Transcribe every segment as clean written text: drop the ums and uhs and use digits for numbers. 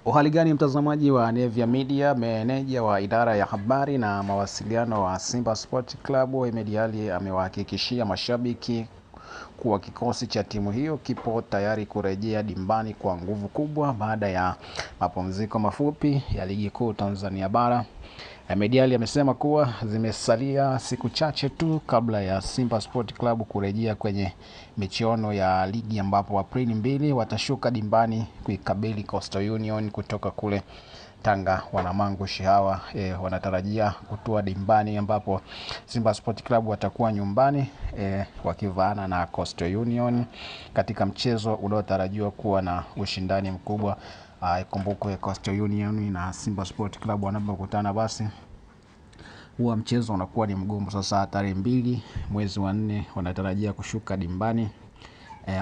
Uhali gani mtazamaji wa Nevia Media, meneja wa idara ya habari na mawasiliano wa Simba Sport Club Ahmed Ally amewahakikishia mashabiki kuwa kikosi cha timu hiyo kipo tayari kurejea dimbani kwa nguvu kubwa baada ya mapumziko mafupi ya Ligi Kuu Tanzania Bara. Ahmed Ally amesema kuwa zimesalia siku chache tu kabla ya Simba Sport Club kurejea kwenye michuano ya ligi ambapo Aprili 2 watashuka dimbani kuikabili Coastal Union kutoka kule Tanga. Wanamangushi hawa wanatarajia kutua dimbani ambapo Simba Sport Club watakuwa nyumbani wakivaana na Coastal Union katika mchezo unaotarajiwa kuwa na ushindani mkubwa. Ikumbukwe Coastal Union na Simba Sport Club wanapokutana basi huwa mchezo unakuwa ni mgumu. Sasa tarehe 2 mwezi wa 4 wanatarajia kushuka dimbani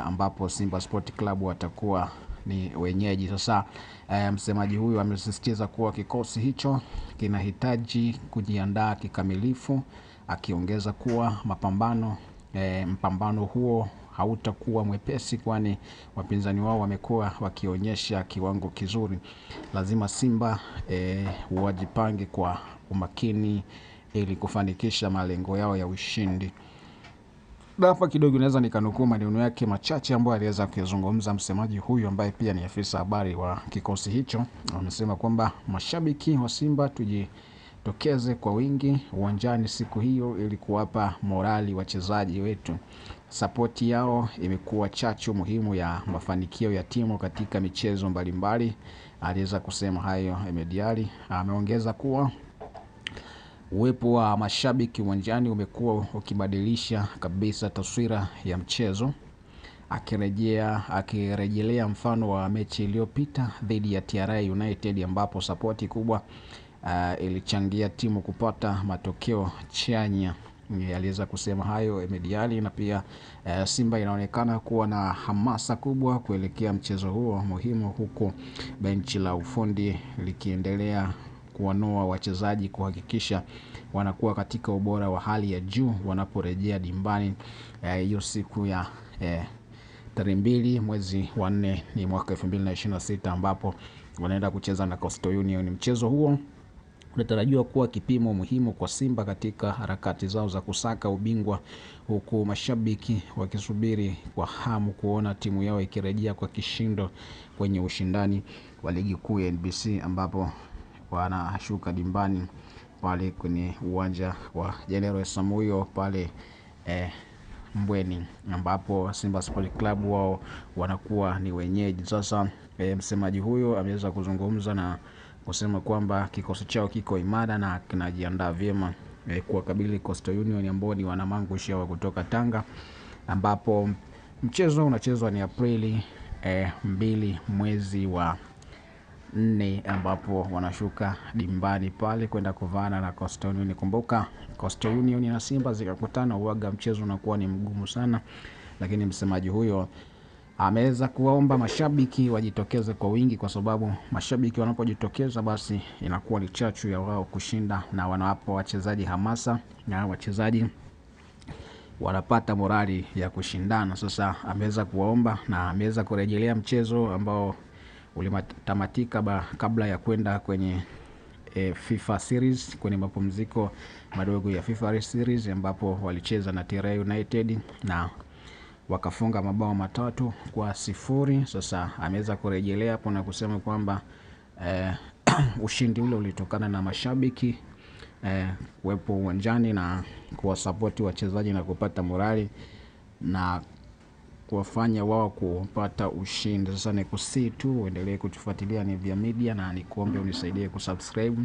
ambapo Simba Sport Club watakuwa ni wenyeji. Sasa msemaji huyu amesisitiza kuwa kikosi hicho kinahitaji kujiandaa kikamilifu, akiongeza kuwa mpambano huo hautakuwa mwepesi kwani wapinzani wao wamekuwa wakionyesha kiwango kizuri. Lazima Simba wajipange kwa umakini ili kufanikisha malengo yao ya ushindi. Hapa kidogo naweza nikanukuu maneno yake machache ambayo aliweza kuzungumza msemaji huyu ambaye pia ni afisa habari wa kikosi hicho. Amesema kwamba mashabiki wa Simba tujitokeze kwa wingi uwanjani siku hiyo ili kuwapa morali wachezaji wetu. Sapoti yao imekuwa chachu muhimu ya mafanikio ya timu katika michezo mbalimbali. Aliweza kusema hayo Ahmed Ally. Ameongeza kuwa uwepo wa mashabiki uwanjani umekuwa ukibadilisha kabisa taswira ya mchezo, akirejelea mfano wa mechi iliyopita dhidi ya TRA United ambapo sapoti kubwa ilichangia timu kupata matokeo chanya. Aliweza kusema hayo Ahmed Ally. Na pia Simba inaonekana kuwa na hamasa kubwa kuelekea mchezo huo muhimu, huku benchi la ufundi likiendelea kuwanoa wachezaji kuhakikisha wanakuwa katika ubora wa hali ya juu wanaporejea dimbani hiyo siku ya tarehe 2 mwezi wa 4 ni mwaka 2026 ambapo wanaenda kucheza na Coastal Union. Mchezo huo unatarajiwa kuwa kipimo muhimu kwa Simba katika harakati zao za kusaka ubingwa, huku mashabiki wakisubiri kwa hamu kuona timu yao ikirejea kwa kishindo kwenye ushindani wa Ligi Kuu ya NBC ambapo wanashuka dimbani pale kwenye uwanja wa General Samuyo pale Mbweni ambapo Simba Sport Club wao wanakuwa ni wenyeji. Sasa msemaji huyo ameweza kuzungumza na kusema kwamba kikosi chao kiko imara na kinajiandaa vyema kuwakabili Coastal Union ambao ni wanamangushi wa kutoka Tanga, ambapo mchezo unachezwa ni Aprili 2 mwezi wa 4 ambapo wanashuka dimbani pale kwenda kuvaana na Coastal Union. Kumbuka Coastal Union na Simba zikakutana uaga mchezo unakuwa ni mgumu sana, lakini msemaji huyo ameweza kuwaomba mashabiki wajitokeze kwa wingi, kwa sababu mashabiki wanapojitokeza basi inakuwa ni chachu ya wao kushinda, na wanawapa wachezaji hamasa na wachezaji wanapata morali ya kushindana. Sasa ameweza kuwaomba na ameweza kurejelea mchezo ambao ulitamatika kabla ya kwenda kwenye FIFA Series, kwenye mapumziko madogo ya FIFA Series ambapo walicheza na TRA United na wakafunga mabao 3-0. Sasa ameweza kurejelea hapo na kusema kwamba ushindi ule ulitokana na mashabiki kuwepo uwanjani na kuwasapoti wachezaji na kupata morali na kuwafanya wao kupata ushindi. Sasa nikusihi tu uendelee kutufuatilia Nevia Media na nikuombe unisaidie kusubscribe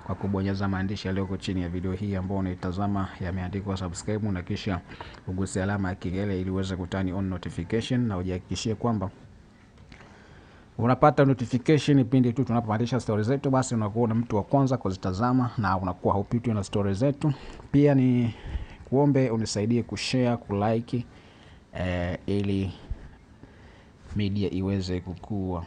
kwa kubonyeza maandishi yaliyoko chini ya video hii ambayo unaitazama yameandikwa subscribe, na kisha uguse alama ya kengele ili uweze kutani on notification na ujihakikishie kwamba unapata notification pindi tu tunapopandisha stories zetu, basi unakuwa na mtu wa kwanza kuzitazama na unakuwa haupitwi na stories zetu. Pia ni kuombe unisaidie kushare, kulike ili media iweze kukua.